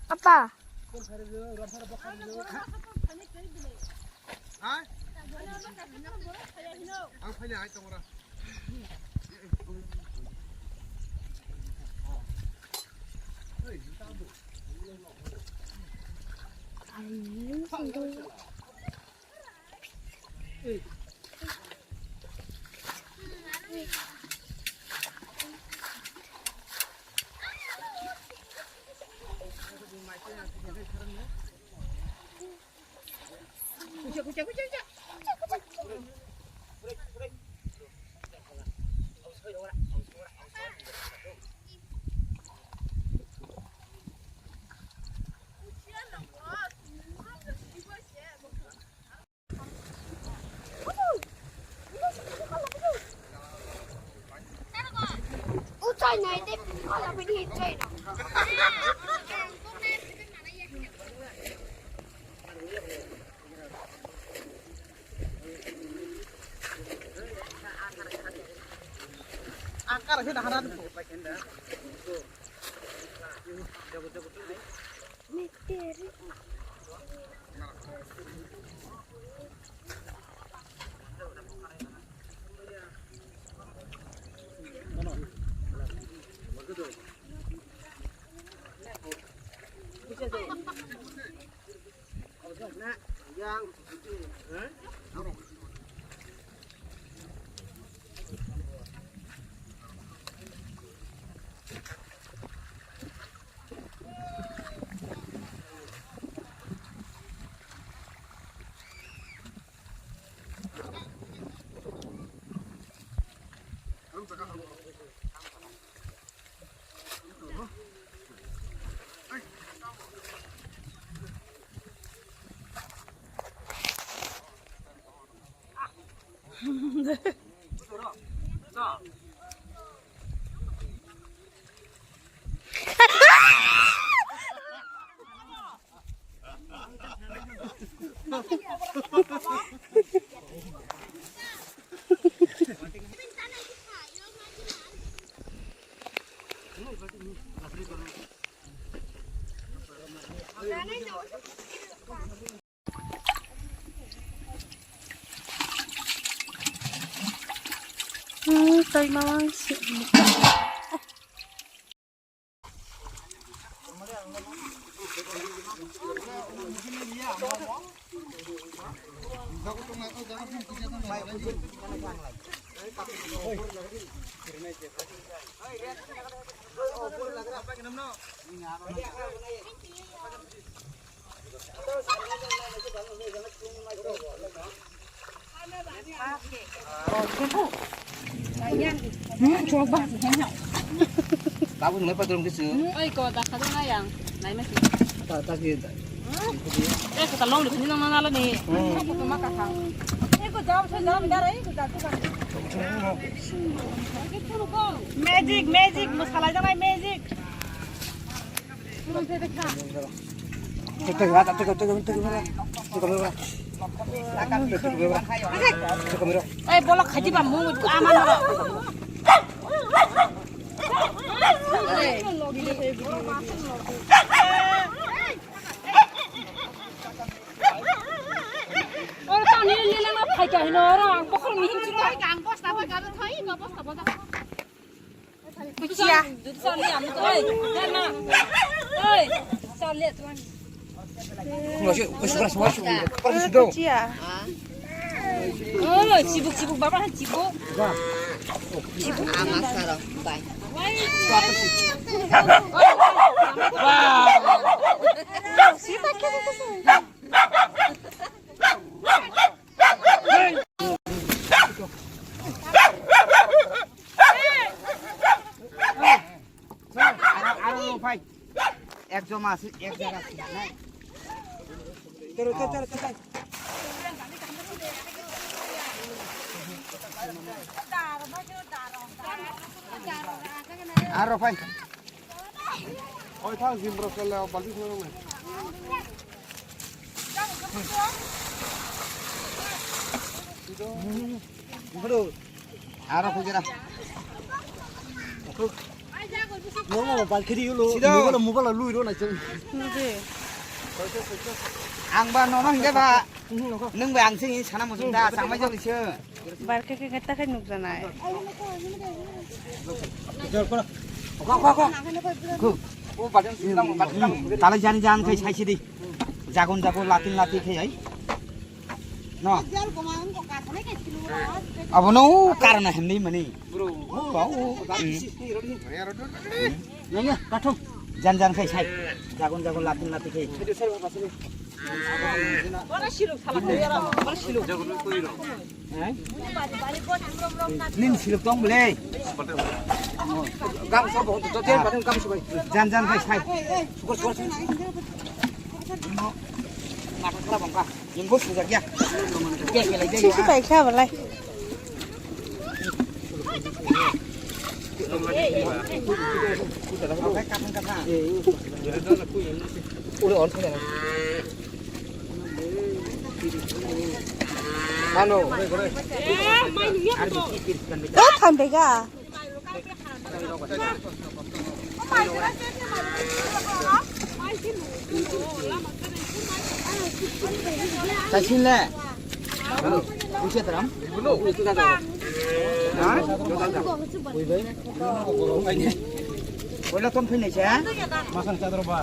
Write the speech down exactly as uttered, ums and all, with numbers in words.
Apa? Hmm, tei mama si. Tabuk nai patrom kisu. Oi ko da khadung ayang. Nai masi. Ta ta ki. Eh ko ta long ni nang nang lo ni. Ko ma ka khang. Eh ko jam sa jam dar eh ko jam tu kan. Magic magic masala janai magic. Ei, bolok khaji ba mung ama no. Hai ka hino ro ang bokhorok ni himchi ta. Ang bosta ba galo thoi, no bosta ba. Kuchia. Duduk sa le am toi. Hana. Oi. Sa le tuan. Kuchia. Oi, chibuk chibuk baba han chibuk. Chibuk. Ama saro bai. Wow. Aro, aro phai. Ek joma ase, ek jaga ase. Chalo, chalo, chalo, chalo. Aro phai. Oi, thang, gym bro, kala, balti thang nang. Bro, aro kujera. Mobile khiri yulo, sida. Mobile, mobile lui ro na chang. Ang ba nono hingga ba. Nung ba ang sing sana musung da, sama joli se. Bar khe khe ta khe nuk janai. Talai jan jan khai sai sidi. Jagon jagon latin lati khai ai. No. Abo no karna hemni mani. Bro. Bau. Nanya kathum. Jan jan khai sai. Jagon jagon latin lati khai. Nin siluk tong bole. Gam sa bo to ten ba gam sa bai. Jan jan khai sai. Sukor sukor. Mata kala bangka. Yang bos sudah ya. Sisi pai kha balai. Ano. Ko than de ga. Taisin le. Usia teram. Ha? Koila ton phinai sa? Masang chadro ba.